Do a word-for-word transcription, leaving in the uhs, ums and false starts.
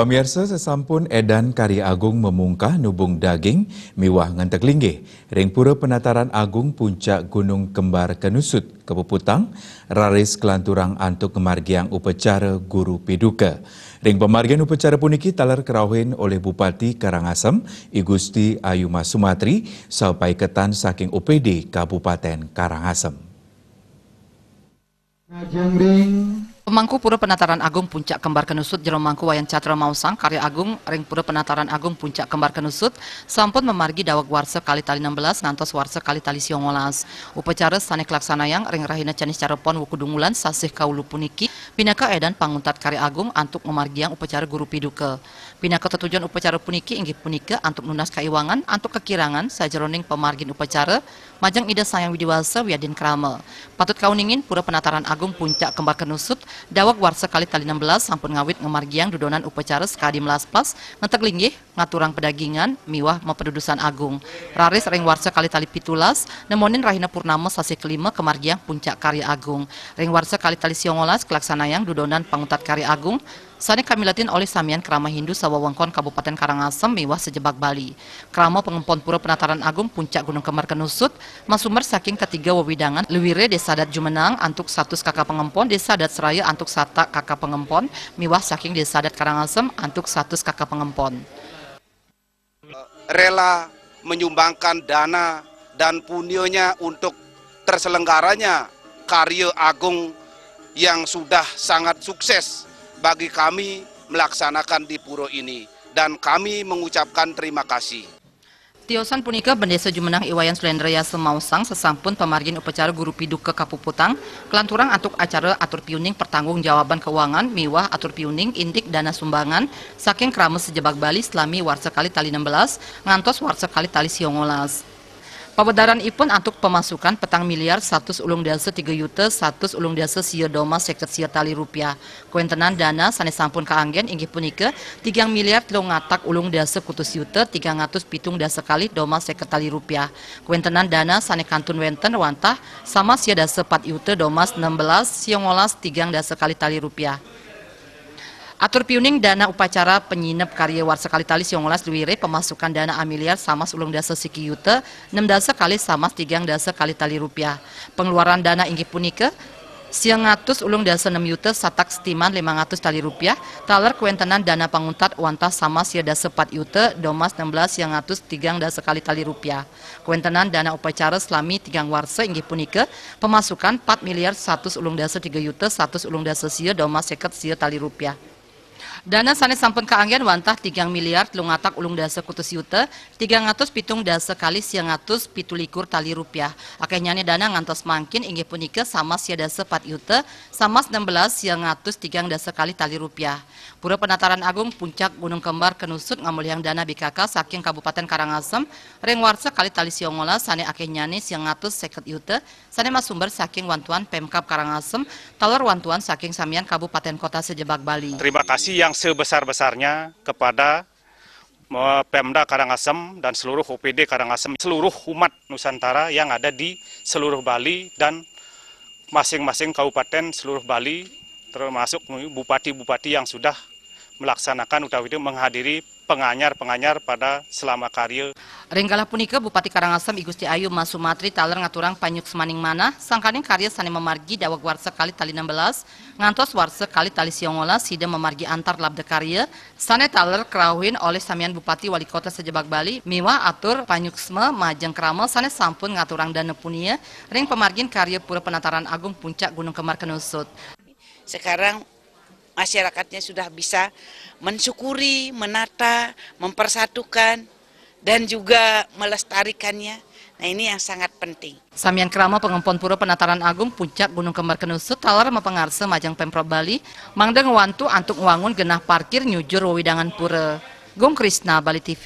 Pamiarsa, sasampun édan Karya Agung mamungkah nubung daging miwah ngentek linggih ring Pura Penataran Agung Puncak Gunung Kembar Kenusut, kapuputang, raris kalanturang antuk ngamargiang upacara Guru Piduka. Ring pamargin upacara puniki taler karauhin olih Bupati Karangasem, I Gusti Ayu Mas Sumatri, sapaiketan saking O P D Kabupaten Karangasem. Ngajeng ring Pemangku Pura Penataran Agung Puncak Kembar Kenusut, Jero Mangku Wayan Catra maosang, Karya Agung ring Pura Penataran Agung Puncak Kembar Kenusut sampun mamargi daweg warsa kalih tali enam belas ngantos warsa kalih tali siangolas. Upacara sané kalaksanayang ring rahina Caniscara Pon Wuku Dungulan sasih kaulu puniki pinaka édan panguntat Karya Agung antuk ngamargiang upacara Guru Piduka. Pinaka tetujon upacara puniki inggih punika antuk nunas kaiwangan antuk kakirangan sajeroning pamargin upacara majeng Ida Sang Hyang Widi Wasa wiadin krama. Patut kauningin, Pura Penataran Agung Puncak Kembar Kenusut daweg warsa kalih tali enam belas sampun ngawit ngamargiang dudonan upacara sakadi melaspas, ngentek linggih, ngaturang padagingan, miwah mapadudusan agung. Raris ring warsa kalih tali pitulas, nemonin rahina purnama sasih kalima kamargiang Puncak Karya Agung. Ring warsa kalih tali siangolas kalaksanayang dudonan panguntat Karya Agung sané kamiletin olih samian krama Hindu sawewengkon Kabupaten Karangasem miwah sajebag Bali. Krama pangempon Pura Penataran Agung Puncak Gunung Kembar Kenusut masumber saking katiga wewidangan, luiré Désa Adat Jumenang antuk satus K K pangempon, Désa Adat Seraya antuk satak K K pangempon, miwah saking Désa Adat Karangasem antuk satus K K pangempon. Rela menyumbangkan dana dan punyanya untuk terselenggaranya karya agung yang sudah sangat sukses bagi kami melaksanakan di pura ini, dan kami mengucapkan terima kasih. Tiosan punika, Bendésa Jumenang I Wayan Sulendra Yasa maosang, sasampun pamargin upacara Guru Piduka kapuputang, kalanturang antuk acara atur piuning pertanggungjawaban keuangan miwah atur piuning indik dana sumbangan saking krama sajebag Bali salami warsa kalih tali enam belas ngantos warsa kalih tali siangolas. Pawedaranipun antuk pemasukan petang miliar satus ulung dasa tiga yuta satus ulung dasa sia doma seket sia tali rupiah. Kawéntenan dana sané sampun kaanggén inggih punika tigang miliar telung atak ulung dasa kutus yuta tigang atus pitung dasa kalih doma seket tali rupiah. Kawéntenan dana sané kantun wénten wantah sama sia dasa pat yuta doma enam belas siangolas tigang dasa kalih tali rupiah. Atur piuning dana upacara panyineb karya warsa kalih tali siangolas luiré pemasukan dana amiliar samas ulung dasa siki yuta, enam dasa kalih samas tigang dasa kalih tali rupiah. Pengeluaran dana inggih punika, siang atus ulung dasa enam yuta satak setiman lima atus tali rupiah, taler kawéntenan dana panguntat wantah samas sia dasa pat yuta, domas enam belas siang atus tigang dasa kalih tali rupiah. Kawéntenan dana upacara salami tigang warsa inggih punika, pemasukan pat miliar satus ulung dasa tiga yuta satus ulung dasa sia domas seket sia tali rupiah. Dana sané sampun kaanggén wantah tigang miliar telung atak ulung dasa kutus yuta, tigang atus pitung dasa kalih siang atus pitu likur tali rupiah. Akéhnyané dana ngantos mangkin inggih punika samas sia dasa pat yuta, samas enam belas siang atus tigang dasa kalih tali rupiah. Pura Penataran Agung Puncak Gunung Kembar Kenusut ngamolihang dana B K K saking Kabupaten Karangasem ring warsa kalih tali siangolas sané akéhnyané siang atus seket yuta, sané masumber saking wantuan Pemkab Karangasem, taler wantuan saking samian kabupaten kota sajebag Bali. Terima kasih yang sebesar-besarnya kepada, eh, Pemda Karangasem dan seluruh O P D Karangasem, seluruh umat Nusantara yang ada di seluruh Bali dan masing-masing kabupaten seluruh Bali, termasuk bupati-bupati yang sudah melaksanakan utawi itu menghadiri penganyar-penganyar pada selama karya. Ring galah punika, Bupati Karangasem I Gusti Ayu Mas Sumatri taler ngaturang panyuksmaning manah sangkaning karya sané mamargi daweg warsa kalih tali enam belas ngantos warsa kalih tali siangolas sida mamargi antar labda karya sané taler karauhin olih samian Bupati Wali Kota sajebag Bali miwah atur panyuksma majeng krama sané sampun ngaturang dana punia ring pamargin karya Pura Penataran Agung Puncak Gunung Kembar Kenusut. Sekarang masyarakatnya sudah bisa mensyukuri, menata, mempersatukan, dan juga melestarikannya. Nah, ini yang sangat penting. Samian krama pangempon Pura Penataran Agung Puncak Gunung Kembar Kenusut taler mapangarsa majeng Pemprov Bali mangda ngwantu antuk ngwangun genah parkir nyujur wewidangan pura. Gung Krisna, Bali T V.